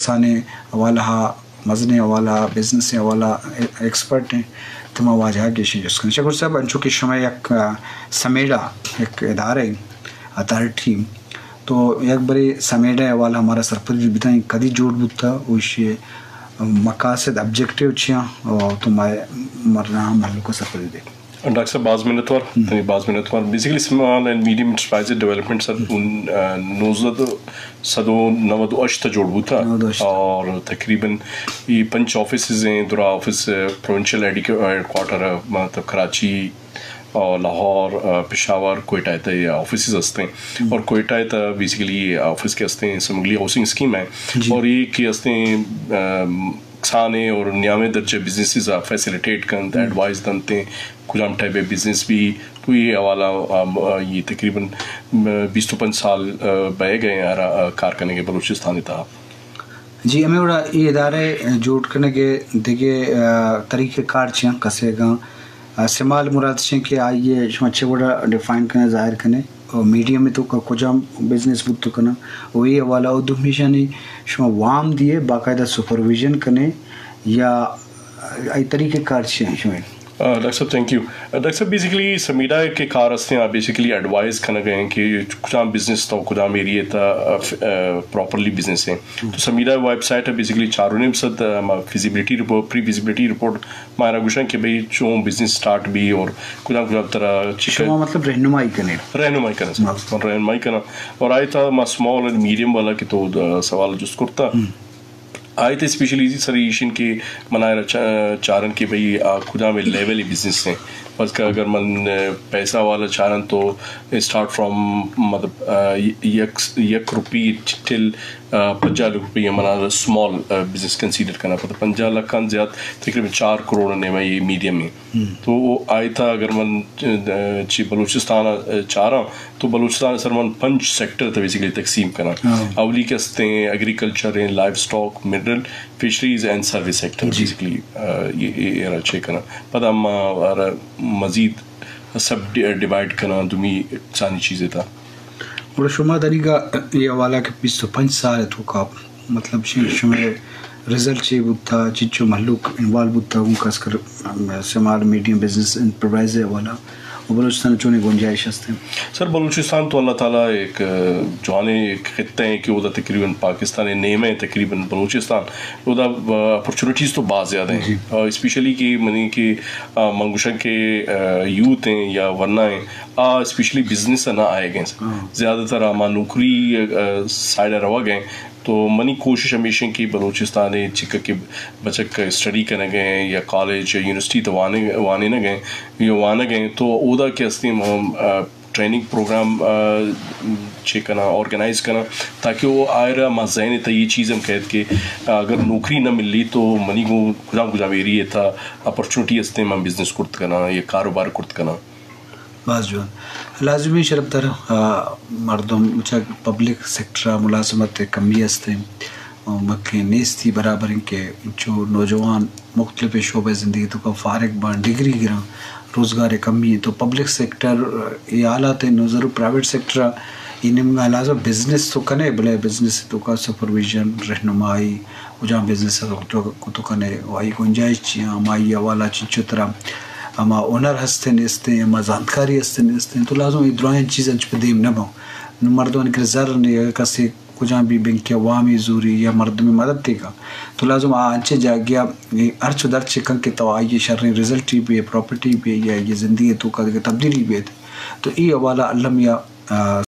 کسانیں حوالہ ءَ، مزنیں حوالہ ءَ، بزنس ءِ حوالہ ءَ ایکسپرٹ ایں، تو ما واجہ ءَ گیشیں جست کنیں۔ شکور صاحب، انچو کہ شما یک، آ، سمیڈا، یک ادارہ ایں، اتھارٹی، تو یک برے سمیڈا ءِ حوالہ ءَ مارا سرپدی بدئیں، کدی جوڑ بوتا، او ایشی مقاصد، آبجیکٹیو چی ایں، او تو ما مردم مہلوک ءَ سرپدی دے۔ ڈاکٹر صاحب، باز منتوار، تنی باز منتوار۔ بیسیکلی اسمال اینڈ میڈیم انٹرپرائز ڈیولپمنٹ سر اون، آ، نوزدہ سد و نود و ہشت ءَ جوڑ بوتا۔ نود و ہشت۔ اور تقریباً یہ پنچ آفیسز ایں، درا آفس، آ، پروونشل ہیڈ، ہیڈ کوارٹر، آ، مطلب کراچی، آ، لاہور، آ، پشاور، کوئٹہ ءِ تہ ءَ آفیسز ہستیں۔ اور کوئٹہ ءِ تہ بیسیکلی آفس کہ ہستیں سمگلی ہاؤسنگ اسکیم ایں۔ جی۔ اور یہ کہ ہستیں، آ، کسانیں اور نیامیں درجہ بزنسز ءَ فیسیلیٹیٹ کنت، ایڈوائز دنت، کجام ٹائپ ءِ بزنس بی، تو یہ حوالہ، آ، آ، یہ تقریباً، آ، بیست و پنچ سال، آ، بئیگ ایں ہر، آ، کار کنگ ءَ بلوچستان ءِ تہا۔ جی، ہمے وڑا اے ادارہ جوڑ کنگ ءِ دگہ، آ، طریقہ کار چی ایں؟ کسے اگاں، آ، سمال مراد چی ایں کہ آئی ءَ شما چے وڑا ڈیفائن کنے، ظاہر کنے؟ او میڈیم ءِ توکا کجام بزنس بوت کناں، او اے حوالہ، او دومی ایشانی شما وام دیئے، باقاعدہ سپرویژن کنے یا اے طریقہ کار چی ایں شمئے؟ آ، ڈاکٹر صاحب، تھینک یو۔ آ، ڈاکٹر صاحب، بیسیکلی سمیڈا ءِ کہ کار ہستیں، آ، بیسیکلی ایڈوائز کنگ ءَ ایں کہ کجام بزنس تو کجام ایریا ءِ تہا، آ، ف-، آ، پراپرلی بزنس ایں۔ تو سمیڈا ءِ ویب سائٹ ءَ بیسیکلی چار و نیم سد، آ، ما فیزیبلٹی رپورٹ، پری فیزیبلٹی رپورٹ ما را گوشن کہ بھئی چون بزنس سٹارٹ بی اور کدام کدام طرح چی شما مطلب رہنمائی کنے؟ رہنمائی کنے سر۔ ہاں۔ من رہنمائی کنا۔ اور آئی تہا ما سمال اینڈ میڈیم والا کہ تو، آ، سوال جست کرتا۔ آئی تہا اسپیشلی سر ایشن کہ من آئرا چا-، چارن کہ بھئی آ کدام لیول بزنس ایں۔ بس کہ اگر من، آ، پیسہ والا چارن تو اسٹارٹ فرام مطلب، آ، یک، یک روپی ٹل، آ، پنجاہ روپی من آ سمال، آ، بزنس کنسیڈر کنا۔ پدا پنجاہ لکھ آن زیات تقریباً چار کروڑ ءِ نیمہ یہ میڈیم ایں۔ تو آئی تہا اگر من، آ، چی بلوچستان ءَ چاراں تو بلوچستان ءَ سر من پنچ سیکٹر تہا بیسیکلی تقسیم کناں۔ اولی کہ ہستیں ایگریکلچر ایں، لائیو سٹاک، منرل، فشریز اینڈ سروس سیکٹر۔ جی۔ بیسیکلی، آ، یہ، یہ، یہ را چیک کناں۔ پدا ما را مزید سب ڈی-، ڈیوائیڈ کناں دومی سانی چیزے تہا۔ گڑا شما دنیگا یہ حوالہ کہ بیست و پنچ سال ءِ توکا مطلب شی-، شمئے رزلٹ چے بوتا، چنچو مھلوک انوالو بوتا، گوں خاص کر، ام، سمال میڈیم بزنس انٹرپرائز ءِ حوالہ و بلوچستان ءَ چونیں گنجائش ہستیں؟ سر، بلوچستان تو اللہ تعالیٰ ایک، آ، جوانیں ایک خطہ ایں کہ اودا تقریباً پاکستان ءِ نیمہ ایں تقریباً بلوچستان، اودا، آ، اپرچونیٹیز تو باز زیادہ ایں۔ جی۔ آ، اسپیشلی کہ منی کہ، آ، من گوشاں کہ، آ، یوتھ ایں یا ورنا ایں، آ اسپیشلی بزنس ءَ نہ آئیگ ایں۔ ہاں۔ زیادہ تر ہما نوکری، آ، سائیڈ ءَ روگ ایں۔ تو منی کوشش ہمیش ایں کہ بلوچستان ءِ چکہ کہ بچک اسٹڈی کنگ ایں یا کالج یا یونیورسٹی تو وانے-، وانینگ ایں یا وانگ ایں تو اودا کہ ہستیں ہم، آ، ٹریننگ پروگرام، آ، چے کناں، آرگنائز کناں تاکہ وہ آئرا ما ذہن ءِ تہا یہ چیز ہم کہت کہ، آ، اگر نوکری نہ ملی تو منی گوں کجام کجام ایریا ءِ تہا اپرچونیٹی ہستیں، من بزنس کرت کناں یا کاروبار کرت کناں۔ باز جوان۔ لازمی شرپدار، آ، مردم چہ پبلک سیکٹر ءَ ملازمت ءِ کمی است ایں۔ مکیں نیستی برابر ایں کہ چو نوجوان مختلف شعبہ زندگی توکا فارغ باں، ڈگری گراں، روزگار ءِ کمی ایں۔ تو پبلک سیکٹر اے حالات ایں، نو ضرور پرائیویٹ سیکٹر ءَ اے نیمگا لازم بزنس تو کنے، بلے بزنس توکا سپرویژن، رہنمائی، کجام بزنس ءَ تو، تو کنے، و آئی گنجائش چی ایں، ہمائی حوالہ چنچو ترا ہما ہنر ہستیں نیستیں، ہما زانتکاری ہستیں نیستیں، تو لازم اے درائیں چیز انچ پہ دیم نہ باں۔ نو مردمانی کرا زر نے، اگر کسے کجام بھی بینک ءَ وامی زوری یا مردمی مدد دیگا، تو لازم آ انچیں جاگہ ءَ ہرچ و درچ کن کہ تو آئی شریں رزلٹی بے، پراپرٹی بے یا یہ زندگی توکا دگہ تبدیلی بیت۔ تو اے حوالہ الم یا، آ،